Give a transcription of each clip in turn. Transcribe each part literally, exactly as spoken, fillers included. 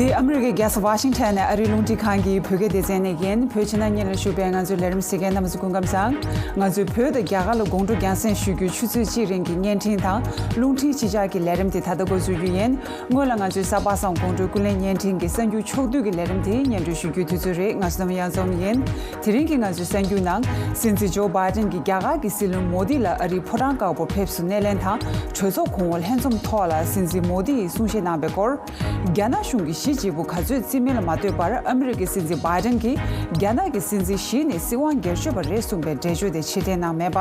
འདི་ཨ་མི་རི་ཀའི་རྒྱལ་ས་ཝ་ཤིང་ཊོན་ནས་ཨ་རིའི་རླུང་འཕྲིན་ཁང་གི་བོད་སྐད་སྡེ་ཚན་ནས་ཡིན། བོད་ཕྱི་ནང་གཉིས་ལ་བཞུགས་པའི་ང་ཚོའི་ལས་རིམ་གཟིགས་མཁན་རྣམ་པ་ཚོ་སྐུ་ཁམས་བཟང་། ང་ཚོས་བོད་དང་རྒྱ་གར་ལ་དགོང་དྲོ་རྒྱང་སྲིང་ཞུ་རྒྱུའི་ཆུ་ཚོད་གཅིག་རིང་གི་བརྙན་འཕྲིན་དང་རླུང་འཕྲིན་གཅིག་ཆར་གྱི་ལས་རིམ་དེ་ད་ལྟ་འགོ་འཛུགས་རྒྱུ་ཡིན། སྔོན་ལ་ང་ཚོའི་གཟའ་པ་སངས་དགོང་དྲོའི་ཀུན་གླེང་བརྙན་འཕྲིན་གྱི་གསར་འགྱུར་ཕྱོགས་བསྡུས་ཀྱི་ལས་རིམ་དེ་སྙན་སྒྲོན་ཞུ་རྒྱུའི་དུས་ཚོད་རེད། ང་ཚོ་ནམ་ཡང་འཛོམས་ཡིན། དེ་རིང་གི་ང་ཚོའི་གསར་འགྱུར་ནང་སྲིད་འཛིན་ཇོ་བྷའི་ཏན་གྱིས་རྒྱ་གར་གྱི་སྲིད་བློན་མོ་དི་ལ་ཨ་རིའི་ཕོ་བྲང་དཀར་པོར་ཕེབས་བསུ་སྣེ་ལེན་དང་གྲོས་ཚོགས་གོང་འོག་ལྷན་འཛོམས་ཐོག་ལ་སྲིད་འཛིན་མོ་དི་ཡིས་གསུང་བཤད་གནང་བའི་སྐོར། རྒྱ་ནག་གཞུང་གིས་ཞི་གཅིག་པུ་ག་ཚོད་བརྩི་མིན་ལ་མ་ལྟོས་པར་ཨ་མི་རི་ཀའི་སྲིད་འཛིན་བྷའི་ཏན་གྱིས་རྒྱ་ནག་གི་སྲིད་འཛིན་ཞི་ནི་སྲིད་དབང་སྒེར་གཅོད་པ་རེད་གསུངས་པའི་འགྲེལ་བརྗོད་དེ་ཕྱིར་འཐེན་གནང་མེད་པ།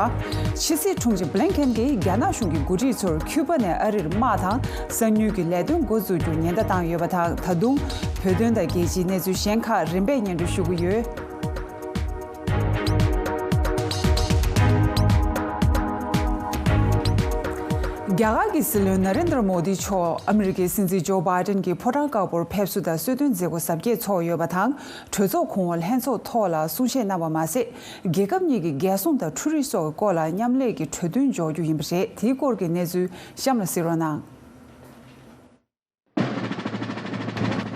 ཕྱི་སྲིད་དྲུང་ཆེ་བྷི་ལིན་ཁེན་གྱིས་རྒྱ་ནག་གཞུང་གི་འགོ་ཁྲིད་ཚོར་ཁྱུ་པ་ནས་ཨ་རིར་དམག་དང་གསང་མྱུལ་གྱི་ལས་དོན་འགོ་འཛུགས་རྒྱུར་ཉེན་བརྡ་བཏང་ཡོད་པ་དང་། ད་དུང་བོད་དོན་དང་རྒྱལ་སྤྱིའི་གནས་ཚུལ་གཞན་ཁག་རིམ་པས་སྙན་སྒྲོན་ཞུ་གི་ཡོད། རྒྱ་གར་གྱི་སྲིད་བློན་ན་རེན་དྲ་མོ་དི་མཆོག་ཨ་མི་རི་ཀའི་སྲིད་འཛིན་ཇོ་བྷའི་ཏན་གྱི་ཕོ་བྲང་དཀར་པོར་ཕེབས་བསུ་དང་གསོལ་སྟོན་མཛད་སྒོ་གཟབ་རྒྱས་ཚོགས་ཡོད་པ་དང་། གྲོས་ཚོགས་གོང་འོག་ལྷན་ཚོགས་ཐོག་ལ་གསུང་བཤད་གནང་བ་མ་ཟད། རྒྱལ་ཁབ་གཉིས་ཀྱི་རྒྱལ་སྲུང་དང་འཕྲུལ་རིག་སོགས་ཀྱི་སྐོར་ལ་མཉམ་ལས་ཀྱི་གྲོས་མཐུན་འཇོག་རྒྱུ་ཡིན་པ་རེད། དེའི་སྐོར་གྱི་གནས་ཚུལ་གཤམ་ལ་གཟིགས་རོགས་གནང་།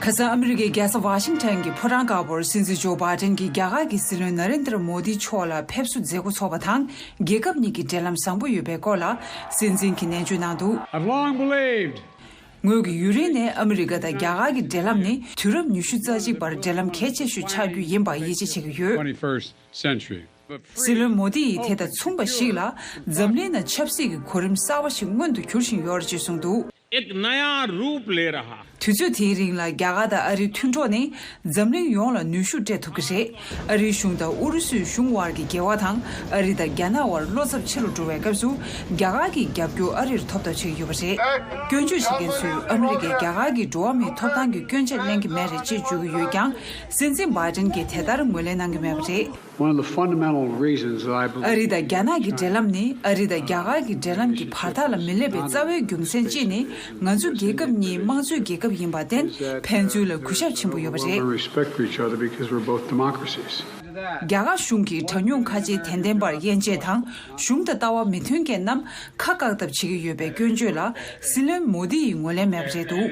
ཁ་སང་ཨ་མི་རི་ཀའི་རྒྱལ་ས་ཝ་ཤིང་ཊོན་གྱི་ཕོ་བྲང་དཀར་པོར་སྲིད་འཛིན་ཇོ་བྷའི་ཏན་གྱིས་རྒྱ་གར་གྱི་སྲིད་བློན་ན་རེན་དྲ་མོ་དི་མཆོག་ལ་ཕེབས་བསུ་མཛད་སྒོ་ཚོགས་པ་དང་། རྒྱལ་ཁབ་གཉིས་ཀྱི་འབྲེལ་ལམ་བཟང་པོ་ཡོད་པའི་སྐོར་ལ་སྲིད་འཛིན་གྱིས་ནན་བརྗོད་གནང་འདུག I've long believed ངོས་ཀྱིས་ཡུན་རིང་ནས་ཨ་མི་རི་ཀ་དང་རྒྱ་གར་གྱི་འབྲེལ་ལམ་ནི་དུས་རབས་ཉི་ཤུ་རྩ་གཅིག་པར་འབྲེལ་ལམ་གལ་ཆེ་ཤོས་ཆགས་རྒྱུ་ཡིན་པར་ཡིད་ཆེས་བྱེད་ཀྱི་ཡོད། twenty-first century. སྲིད་བློན་མོ་དི་ཡིས་དེ་དང་མཚུངས་པ་ཞིག་ལ་འཛམ་གླིང་ནང་ཆབ་སྲིད་ཀྱི་གོ་རིམ་གསར་བ་ཞིག་མངོན་དུ་གྱུར་བཞིན་ཡོད་ཅེས་གསུངས་འདུག एक नया रूप ले रहा है। དུས་ཚོད་དེའི་རིང་ལ་རྒྱ་གར་དང་ཨ་རིའི་མཐུན་གྲོགས་ནི་འཛམ་གླིང་ཡོངས་ལ་ནུས་ཤུགས་སྤྲད་ཐུབ་ཀྱི་རེད། ཨ་རིའི་གཞུང་དང་ཨུ་རུ་སུའི་གཞུང་དབར་གྱི་འགལ་བ་དང་། ཨ་རི་དང་རྒྱ་ནག་དབར་བློ་འཚབ་ཆེ་རུ་འགྲོ་བའི་སྐབས་སུ་རྒྱ་གར་གྱི་རྒྱབ་སྐྱོར་ཨ་རིར་ཐོབ་ཐབས་བྱེད་ཀྱི་ཡོད་པ་རེད། སྐྱོན་བརྗོད་བྱེད་མཁན་ཚོས་ཨ་མི་རི་ཀས་རྒྱ་གར་གྱི་འགྲོ་བ་མིའི་ཐོབ་ཐང་གི་སྐྱོན་ཆ་ལེན་གྱི་མེད་རེད་ཅེས་བརྗོད་ཀྱི་ཡོད་ཀྱང་། སྲིད་འཛིན་བྷའི་ཏན་གྱིས་དེ་ལྟར་ངོས་ལེན་གནང་གི་མེད་པ་རེད། One of the fundamental reasons that I believe ཨ་རི་དང་རྒྱ་ནག་གི་འབྲེལ་ལམ་ནི་ཨ་རི་དང་རྒྱ་གར་གྱི་འབྲེལ་ལམ་གྱི་བར་ཐག་ལ་མི་སླེབས་པའི་རྩ་བའི་རྒྱུ་མཚན་གཅིག་ནི། ང་ཚོ་རྒྱལ་ཁབ་གཉིས་དམངས་གཙོའི་རྒྱལ་ཁབ་ཡིན་པར་བརྟེན། ཕན་ཚུན་ལ་གུས་ཞབས་ཆེན་པོ་ཡོད་པ་རེད། Respect for each other because we're both democracies. རྒྱ་གར་གཞུང་གིས་གྲངས་ཉུང་ཁ་ཆེའི་དད་ལྡན་པར་དབྱེ་འབྱེད་དང་། གཞུང་དང་ལྟ་བ་མི་མཐུན་མཁན་རྣམས་ཁ་བཀག་ཐབས་བྱེད་ཀྱི་ཡོད་པའི་སྐྱོན་བརྗོད་ལ་སྲིད་བློན་མོ་དི་ཡིས་ངོས་ལེན་མེད་པ་རེད་འདུག་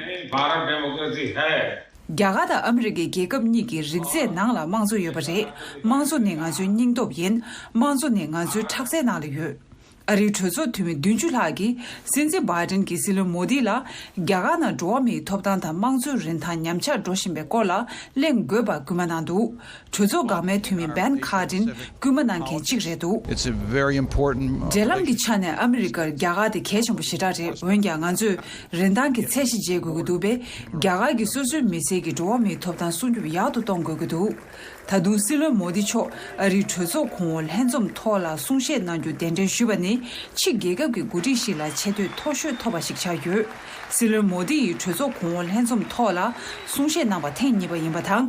རྒྱ་གར་དང་ཨ་མི་རི་ཀའི་རྒྱལ་ཁབ་གཉིས་ཀྱི་རིགས་རྫས་ནང་ལ་དམངས་གཙོ་ཡོད་པ་རེད། དམངས་གཙོ་ནི་ང་ཚོའི་སྙིང་སྟོབས་ཡིན། དམངས་གཙོ་ནི་ང་ཚོའི་ཁྲག་རྩའི་ནང་ལ་ཡོད། ཨ་རིའི་གྲོས་ཚོགས་འཐུས་མི་བདུན་ཅུ་ལྷག་གིས་སྲིད་འཛིན་བྷའི་ཏན་གྱིས་སྲིད་བློན་མོ་དི་ལ་རྒྱ་གར་ནང་འགྲོ་བ་མིའི་ཐོབ་ཐང་དང་དམངས་གཙོའི་རིན་ཐང་ཉམས་ཆག་འགྲོ་བཞིན་པའི་སྐོར་ལ་གླེང་དགོས་པར་སྐུལ་མ་གནང་འདུག་གྲོས་ཚོགས་འགག་མའི་འཐུས་མི་བན་ཁཱར་ཏིན་སྐུལ་མ་གནང་མཁན་གཅིག་རེད་འདུག It's a very important འབྲེལ་ལམ་གྱི་ཆ་ནས་ཨ་མི་རི་ཀར་རྒྱ་གར་དེ་གལ་ཆེན་པོ་ཞེ་དྲག་རེད། འོན་ཀྱང་ང་ཚོས་རིན་ཐང་གི་ཚད་གཞི་འཇལ་དགོས་ཀྱི་འདུག་པས། རྒྱ་གར་གྱིས་སོ་སོའི་མི་སེར་གྱི་འགྲོ་བ་མིའི་ཐོབ་ཐང་སྲུང་སྐྱོབ་ཡག་ཏུ་གཏོང་དགོས་ཀྱི་འདུག་ད་དུང་སྲིད་བློན་མོ་དི་མཆོག་ཨ་རིའི་གྲོས་ཚོགས་གོང་འོག་ལྷན་འཛོམས་ཐོག་ལ་གསུང་བཤད་གནང་རྒྱུ་གདན་འདྲེན་ཞུས་པ་ནི། ཕྱི་རྒྱལ་ཁབ་ཀྱི་འགོ་ཁྲིད་ཞིག་ལ་ཆེ་བསྟོད་མཐོ་ཤོས་ཐོབ་པ་ཞིག་ཆགས་ཡོད། སྲིད་བློན་མོ་དི་ཡིས་གྲོས་ཚོགས་གོང་འོག་ལྷན་འཛོམས་ཐོག་ལ་གསུང་བཤད་གནང་པ་ཐེངས་གཉིས་པ་ཡིན་པ་དང་།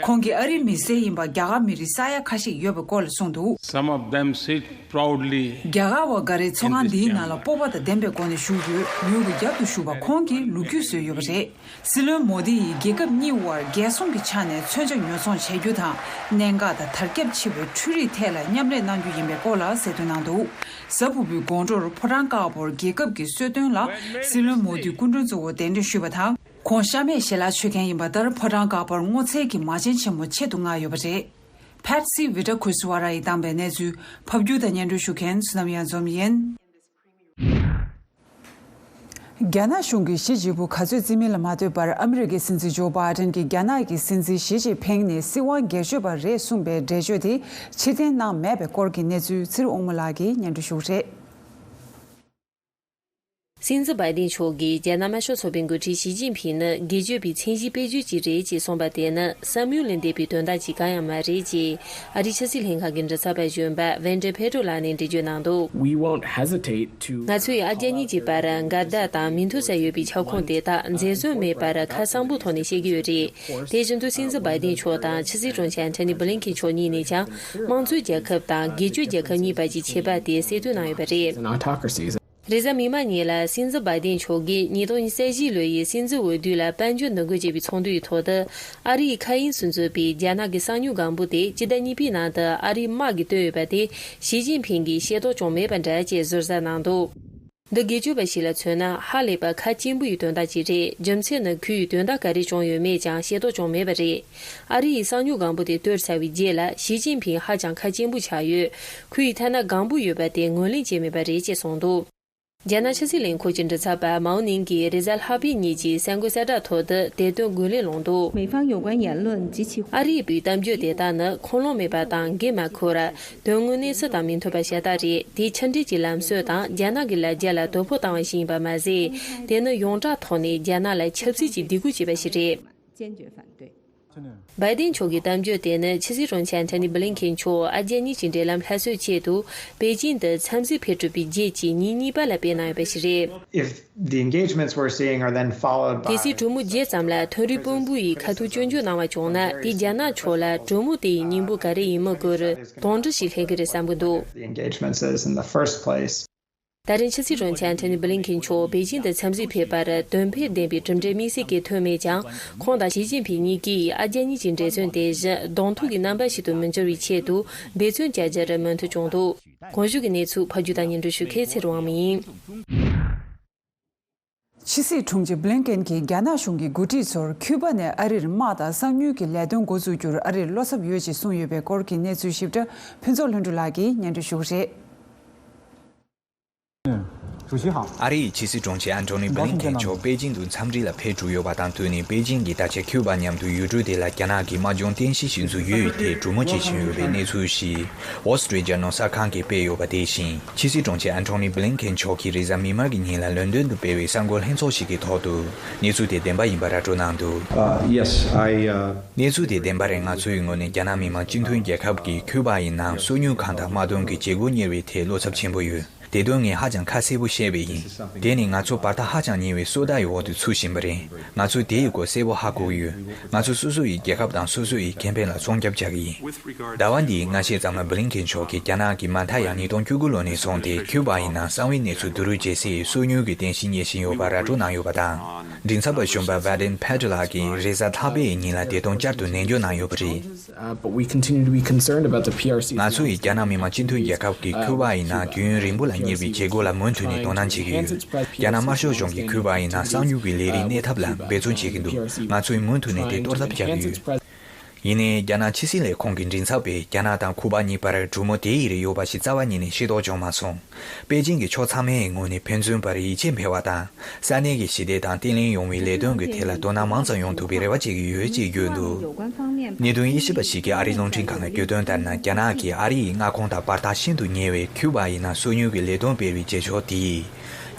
ཁོང་གིས་ཨ་རིའི་མི་སེར་ཡིན་པ་རྒྱ་གར་མི་རིགས་ས་ཡ་ཁ་ཤས་ཡོད་པའི་སྐོར་ལ་གསུངས་འདུག Some of them sit proudly རྒྱ་གར་བ་འགའ་རེ་ཚོགས་ཁང་འདིའི་ནང་ལ་སྤོབས་པ་དང་ལྡན་པའི་སྒོ་ནས་བཞུགས་ཡོད། ངོས་ཀྱི་རྒྱབ་ཏུ་བཞུགས་པ་ཁོང་གིས་ལོ་རྒྱུས་བཟོས་ཡོད་པ་རེད། སྲིད་བློན་མོ་དི་ཡིས་རྒྱལ་ཁབ་གཉིས་དབར་རྒྱལ་སྲུང་གི་ཆ་ནས་མཚོན་ཆ་ཉོ་ཚོང་བྱ་རྒྱུ་དང་། གནད་འགག་དང་དར་ཁྱབ་ཆེ་བའི་འཕྲུལ་རིག་ཐད་ལ་མཉམ་ལས་གནང་རྒྱུ་ཡིན་པའི་སྐོར་ལ་གསལ་སྟོན་གནང་འདུག་གཟའ་ཕུར་བུའི་དགོང་དྲོར་ཕོ་བྲང་དཀར་པོར་རྒྱལ་ཁབ་ཀྱི་གསོལ་སྟོན་ལ་སྲིད་བློན་མོ་དིས་སྐུ་མགྲོན་གཙོ་བོར་གདན་འདྲེན་ཞུས་པ་དང་། ཁོང་ཤ་མེད་ཞལ་ལག་མཆོད་མཁན་ཡིན་པ་ལྟར་ཕོ་བྲང་དཀར་པོར་སྔོ་ཚལ་གྱི་མ་བྱན་ཆེན་མོ་ཆེད་དུ་མངགས་ཡོད་པ་རེད། ཕེ་སི་ཝི་ཏྲ་ཁུ་སི་ཝ་ར་ཡིས་བཏང་པའི་གནས་ཚུལ་ཕབ་སྒྱུར་དང་སྙན་སྒྲོན་ཞུ་མཁན་བསོད་ནམས་གཡང་འཛོམས་ཡིན། རྒྱ་ནག་གཞུང་གིས་ཞི་གཅིག་པུ་ག་ཚོད་བརྩི་མིན་ལ་མ་ལྟོས་པར་ཨ་མི་རི་ཀའི་སྲིད་འཛིན་ཇོ་བྷའི་ཏན་གྱིས་རྒྱ་ནག་གི་སྲིད་འཛིན་ཞི་ཅིན་ཕིང་ནི་སྲིད་དབང་སྒེར་གཅོད་པ་རེད་གསུངས་པའི་འགྲེལ་བརྗོད་དེ་ཕྱིར་འཐེན་གནང་མེད་པའི་སྐོར་གྱི་གནས་ཚུལ་ཚེ་རིང་དབང་མོ་ལགས་ཀྱིས་སྙན་སྒྲོན་ཞུ་གི་རེད། སྲིད་འཛིན་བྷའི་ཏིན་མཆོག་གིས་རྒྱ་ནག་དམར་ཤོག་ཚོགས་པའི་འགོ་ཁྲིད་ཞི་ཅིན་ཕིང་ནི་སྒེར་གཅོད་པའི་མཚན་གཞི་སྤེལ་རྒྱུ་ཅིག་རེད་ཅེས་གསུངས་པ་དེ་ནི་བསམ་ཡུལ་ལས་འདས་པའི་དོན་དག་ཅིག་གང་ཡང་མ་རེད་ཅེས་ཨ་རིའི་ཕྱི་སྲིད་ལྷན་ཁང་གི་མགྲིན་ཚབ་པ་གཞོན་པ་ཝན་ཏྲེ་ཕེ་ཏྲོ་ལགས་ནས་འགྲེལ་བརྗོད་གནང་འདུག We won't hesitate to ང་ཚོས་ཨ་རྒྱ་གཉིས་ཀྱི་བར་འགལ་ཟླ་དང་མི་མཐུན་ས་ཡོད་པའི་ཁྱབ་ཁོངས་དེ་དག་འཛེམ་ཟོན་མེད་པར་ཁ་གསང་པོའི་ཐོག་ནས་བཤད་ཀྱི་ཡོད་རེད། དེ་བཞིན་དུ་སྲིད་འཛིན་བྷའི་ཏིན་མཆོག་དང་ཕྱི་སྲིད་དྲུང་ཆེ་ཨན་ཐོ་ནི་བྷི་ལིན་ཁེན་མཆོག་གཉིས་ནས་ཀྱང་དམངས་གཙོའི་རྒྱལ་ཁབ་དང་སྒེར་གཅོད་རྒྱལ་ཁབ་གཉིས་བར་གྱི་ཁྱད་པར་དེ་གསལ་སྟོན་གནང་ཡོད་པ་རེད། And autocracies རེས་གཟའ་མིག་དམར་ཉིན་ལ་སྲིད་འཛིན་བྷའི་ཏིན་མཆོག་གིས་ཉིས་སྟོང་ཉི་ཤུ་རྩ་བཞིའི་ལོ་ཡི་སྲིད་འཛིན་འོས་བསྡུ་ལ་དཔལ་འབྱོར་ནུས་རྒུད་ཅེས་པའི་ཚོགས་འདུའི་ཐོག་ཏུ་ཨ་རིའི་མཁའ་དབྱིངས་སུ་འཛུལ་བའི་རྒྱ་ནག་གི་གསང་མྱུལ་སྒམ་པོ་དེ་སྤྱི་ཟླ་གཉིས་པའི་ནང་དུ་ཨ་རིའི་དམག་གིས་བཏོན་ཡོད་པ་དེ་ཞི་ཅིན་ཕིང་གིས་ཤེས་རྟོགས་བྱུང་མེད་པ་འདྲ་ཅེས་ཟུར་ཟ་གནང་འདུག་འདི་སྒེར་གཅོད་པ་ཞིག་ལ་མཚོན་ན་ཧ་ལས་པ་ཁ་སྐྱེན་པོ་ཡི་དོན་དག་ཅིག་རེད། རྒྱུ་མཚན་ནི་ཁོས་དོན་དག་ག་རེ་བྱུང་ཡོད་མེད་ཀྱང་ཤེས་རྟོགས་བྱུང་མེད་པ་རེད། ཨ་རི་ཡི་གསང་མྱུལ་སྒང་པོ་དེ་གཏོར་ཚར་བའི་རྗེས་ལ་ཞི་ཅིན་ཕིང་ཧ་ཅང་ཁ་སྐྱེན་པོ་ཆགས་ཡོད། ཁོ་ཡི་ཐ་ན་སྒང་པོ་ཡོད་པ་དེ་ངོས་ལེན་བྱས་མེད་པ་རེད་ཅེས་གསུངས་འདུག་རྒྱ་ནག་ཕྱི་སྲིད་ལས་ཁུངས་ཀྱི་མགྲིན་ཚབ་པ་མའོ་ནིང་གིས་རེས་གཟའ་ལྷག་པའི་ཉིན་གྱི་གསར་འགོད་གསལ་བསྒྲགས་ཐོག་ཏུ་དེ་དོན་རྒོལ་ལན་བསླངས་འདུག 美方有关言论及其 ཨ་རིའི་བུའི་གཏམ་བརྗོད་དེ་དག་ནི་ཁུངས་ལུང་མེད་པ་དང་འགན་མ་འཁུར། དོན་དངོས་གནས་སུ་དང་མི་མཐུན་པ་ཤ་སྟག་རེད། དེ་ཕྱི་འབྲེལ་གྱི་ལམ་སྲོལ་དང་རྒྱ་ནག་གི་ལ་རྒྱ་ལ་དོ་ཕོག་བཏང་བ་ཞིག་ཡིན་པ་མ་ཟད། དེ་ནི་ཡོངས་གྲགས་ཐོག་ནས་རྒྱ་ནག་ལ་ཆབ་སྲིད་ཀྱི་སྡིགས་སྐུལ་བྱས་པ་ཞིག་རེད། 坚决反对。 བའི་ཏིན་མཆོག་གི་གཏམ་བརྗོད་དེ་ནི་ཕྱི་སྲིད་དྲུང་ཆེ་ཨན་ཐོ་ནི་བྷི་ལིན་ཁེན་མཆོག་ཨ་རྒྱ་གཉིས་ཀྱི་འབྲེལ་ལམ་སླར་གསོའི་ཆེད་དུ་པེ་ཅིན་དུ་འཚམས་གཟིགས་ཕེབས་གྲུབ་པའི་རྗེས་ཀྱི་ཉིན་གཉིས་པ་ལ་སྤེལ་གནང་ཡོད་པ་ཞིག་རེད། If the engagements we're seeing are then followed by གལ་སྲིད་གྲོས་མོལ་བརྗེད་ཙམ་ལ་མཐོ་རིམ་དཔོན་པོ་ཡིས་ཁ་ཐུག་སྐྱོན་བརྗོད་གནང་བ་བྱུང་ན། དེ་རྒྱ་ནག་ཕྱོགས་ལ་གྲོས་མོལ་དེ་ཡི་སྙིང་པོ་ག་རེ་ཡིན་མིན་སྐོར་དོགས་འདྲི་ཞིག་སླེབས་ཀྱི་རེད་བསམ་གྱི་འདུག The engagements is in the first place. ད་རིང་ཕྱི་སྲིད་དྲུང་ཆེ་ཨན་ཐོ་ནི་བྷི་ལིན་ཁེན་མཆོག་པེ་ཅིན་དུ་འཚམས་གཟིགས་ཕེབས་པར་དོན་ཕན་ལྡན་པའི་གྲུབ་འབྲས་དམིགས་བསལ་གྱི་ཐོན་མེད་ཀྱང་། ཁོང་དང་ཞི་ཅིན་ཕིང་གཉིས་ཀས་ཨ་རྒྱ་གཉིས་ཀྱི་འབྲེལ་མཚོན་དེ་བཞིན་གདོང་ཐུག་གི་རྣམ་པ་ཞིག་ཏུ་མི་འགྱུར་བའི་ཆེད་དུ་འབད་བརྩོན་བྱ་རྒྱུར་མོས་མཐུན་བྱུང་འདུག་གོང་ཞུས་ཀྱི་གནས་ཚུལ་ཕབ་སྒྱུར་དང་སྙན་སྒྲོན་ཞུ་མཁན་ཚེ་རིང་དབང་མོ་ཡིན། ཕྱི་སྲིད་དྲུང་ཆེ་བྷི་ལིན་ཀེན་གྱིས་རྒྱ་ནག་གཞུང་གི་འགོ་ཁྲིད་ཚོར་ཁྱུ་པ་ནས་ཨ་རིར་དམག་དང་གསང་མྱུལ་གྱི་ལས་དོན་འགོ་འཛུགས་རྒྱུར་ཨ་རིར་བློ་འཚབ་ཡོད་ཅེས་གསུངས་ཡོད་པའི་སྐོར་གྱི་གནས་ཚུལ་ཞིབ་ཕྲ་ཕུན་ཚོགས་ལྷུན་གྲུབ་ལགས་ཀྱིས་སྙན་སྒྲོན་ཞུ་གི་རེད། ཨ་རིའི་ཕྱི་སྲིད་དྲུང་ཆེ་ཨན་ཐོ་ནི་བྷི་ལིན་ཀེན་མཆོག་པེ་ཅིང་དུ་འཚམས་འདྲི་ལ་ཕེབས་གྲུབ་ཡོད་པ་དང་བསྟུན་ནས། པེ་ཅིང་གིས་ད་ཆ་ཁྱུ་པ་མཉམ་དུ་ཡུལ་གྲུ་དེ་ལ་རྒྱ་ནག་གི་དམག་སྦྱོང་རྟེན་གཞི་ཞིག་འཛུགས་ཡུལ་དེ་གྲོས་མོལ་བྱེད་བཞིན་ཡོད་པའི་གནས་ཚུལ་ཞིག་Wall Street Journal གསར་ཁང་གིས་སྤེལ་ཡོད་པ་དེ་བཞིན། ཕྱི་སྲིད་དྲུང་ཆེ་ཨན་ཐོ་ནི་བྷི་ལིན་ཀེན་མཆོག་གིས་རེས་གཟའ་མིག་དམར་གྱི་ཉིན་ལ་ལོན་ཌོན་དུ་སྤེལ་བའི་གསར་འགོད་ལྷན་ཚོགས་ཤིག་གི་ཐོག་ཏུ་གནས་ཚུལ་དེ་བདེན་པ་ཡིན་པ་ར་སྤྲོད་གནང་འདུག Uh, yes, I, uh, གནས་ཚུལ་དེ་བདེན་པ་རེད། ང་ཚོའི་ངོས་ནས་རྒྱ་ནག་མི་དམངས་སྤྱི་མཐུན་རྒྱལ་ཁབ་ཀྱི་ཁྱུ་པ་ཡི་ནང་སོ་ཉུལ་ཁང་དང་དམག་དོན་གྱི་བྱེད་སྒོ་གཉེར་བའི་ཐད་བློ་འཚབ་ཆེན་པོ་ཡོད། དེ་དོན་ངས་ཧ་ཅང་ཁ་གསལ་པོ་བཤད་པ་ཡིན། དེ་ནི་ང་ཚོ་བར་ཐག་ཧ་ཅང་ཉེ་བའི་སོ་ཟླ་ཡི་འོག་ཏུ་ཚུད་བཞིན་པ་རེད། ང་ཚོས་དེ་ཡི་སྐོར་གསལ་པོ་ཧ་གོ་གི་ཡོད། ང་ཚོ་སོ་སོ་ཡི་རྒྱལ་ཁབ་དང་སོ་སོ་ཡི་ཁེ་ཕན་ལ་སྲུང་སྐྱོབ་བྱ་གི་ཡིན། ཟླ་བ་འདིའི་སྔ་ཕྱི་ཙམ་ལ་བྷི་ལིན་ཀེན་མཆོག་གིས་རྒྱ་ནག་གིས་མ་མཐའ་ཡང་ཉིས་སྟོང་བཅུ་དགུ་ལོ་ནས་བཟུང་སྟེ་ཁྱུ་པ་ཡི་ནང་གསང་བའི་གནས་ཚུལ་བསྡུ་རུབ་བྱེད་སའི་སོ་ཉུལ་གྱི་རྟེན་གཞི་གཉེར་བཞིན་ཡོད་པ་ར་སྤྲོད་གནང་ཡོད་པ་དང་། མགྲིན་ཚབ་པ་གཞོན་པ་Vedant Patel ལགས་ཀྱིས་རེས་གཟའ་ལྷག་པའི་ཉིན་ལ་དེ་དོན་བསྐྱར་དུ་ནན་བརྗོད་གནང་ཡོད་པ་རེད། Uh, but we continue to be concerned about the P R C. ང་ཚོ་ཡིས་རྒྱ་ནག་མི་དམངས་སྤྱི་མཐུན་རྒྱལ་ཁབ་ཀྱི་ཁྱུ་པ་ཡི་ནང་རྒྱུན་རིང་པོ་ལ་གཉེར་བའི་བྱེད་སྒོ་ལ་མུ་མཐུད་ནས་དོ་སྣང་བྱེད་ཀྱི་ཡོད། རྒྱ་ནག་དམར་ཤོག་གཞུང་གིས་ཁྱུ་པ་ཡི་ནང་གསང་མྱུལ་གྱི་ལས་རིགས་གནས་ཐབས་ལ་འབད་བརྩོན་བྱེད་ཀྱི་འདུག་ང་ཚོས་མུ་མཐུད་ནས་དེ་གཏོར་ཐབས་བྱ་གི་ཡོད། ཡིན་ནའི་རྒྱ་ནག་ཕྱི་སྲིད་ལས་ཁུངས་ཀྱི་མགྲིན་ཚབ་པས་རྒྱ་ནག་དང་ཁུ་པ་གཉིས་བར་གྲོས་མོལ་དེ་ཡི་རིགས་ཡོད་པ་ཞིག་རྩ་བ་ཉིད་ནས་ཤེས་རྟོགས་བྱུང་མ་སོང་། པེ་ཅིང་གི་ཕྱོགས་ཚང་མའི་ངོས་ནས་ཕན་ཚུན་བར་ཡིད་ཆེས་འཕེར་བ་དང་། ས་གནས་ཀྱི་ཞི་བདེ་དང་བརྟན་ལྷིང་ཡོང་བའི་ལས་དོན་གྱི་ཐད་ལ་དོ་སྣང་མང་ཙམ་ཡོང་ཐུབ་པའི་རེ་བ་བྱེད་ཀྱི་ཡོད་ཅེས་བརྗོད་འདུག་གནད་དོན་དབྱེ་ཞིབ་པ་ཞིག་གིས་ཨ་རིའི་རླུང་འཕྲིན་ཁང་ལ་བརྗོད་དོན་ལྟར་ན། རྒྱ་ནག་གིས་ཨ་རི་ཡི་མངའ་ཁོངས་དང་བར་ཐག་ཤིན་ཏུ་ཉེ་བའི་ཁྱུ་པ་ཡི་ནང་སོ་ཉུལ་གྱི་ལས་དོན་སྤེལ་བའི་བྱེད་ཕྱོགས་དེས།